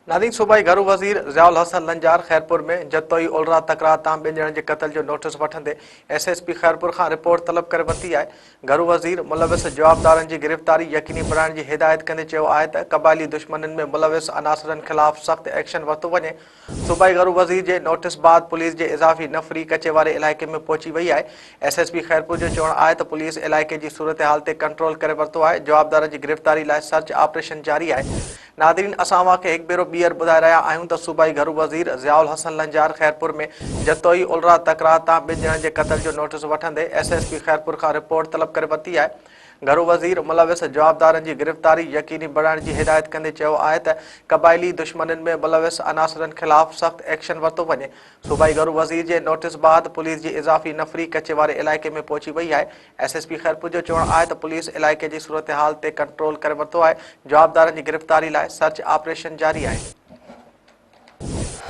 ناظرين صوبائي گهرو وزير ضياء الحسن لنجار خيرپور ۾ جتوئي اولرا تڪرار تان ٻن ڄڻن جي قتل جو نوٽيس وٺندي ايس ايس پي خيرپور کان رپورٽ طلب ڪري ورتي آهي گهرو وزير ملوث جوابدارن جي گرفتاري يقيني بڻائڻ جي هدايت ڪندي چيو آهي ته قبائلي دشمنين ۾ ملوث عناصرن خلاف سخت ايڪشن ورتو وڃي صوبائي گهرو وزير جي نوٽيس بعد پوليس جي اضافي نفري ڪچي واري علائقي ۾ پهچي وئي آهي. ايس ايس پي خيرپور جو چوڻ آهي ته پوليس علائقي جي صورتحال تي ڪنٽرول ڪري ورتو آهي، جوابدارن جي گرفتاري لاء سرچ آپريشن جاري آهي. ناظرين اسان اوهان کي هڪ ڀيرو ٻيهر ٻڌائي رهيا آهيون ته صوبائي گهرو وزير ضياء الحسن لنجار خيرپور ۾ جتوئي الرا تڪرار تان ٻن ڄڻن جي قتل جو نوٽيس وٺندي ايس ايس پي خيرپور کان رپورٽ طلب ڪري ورتي آهي. گهرو وزير ملوث جوابدارن جي گرفتاري يقيني بڻائڻ جي هدايت ڪندي چيو آهي ته قبائلي دشمنين ۾ ملوث عناصرن خلاف سخت ايڪشن ورتو وڃي. صوبائي گهرو وزير جي نوٽيس بعد پوليس جي اضافي نفري ڪچي واري علائقي ۾ پهچي وئي آهي. ايس ايس پي خيرپور جو چوڻ آهي ته پوليس علائقي جي صورتحال تي ڪنٽرول ڪري ورتو آهي، جوابدارن جي گرفتاري لاء سرچ آپريشن جاري آهي.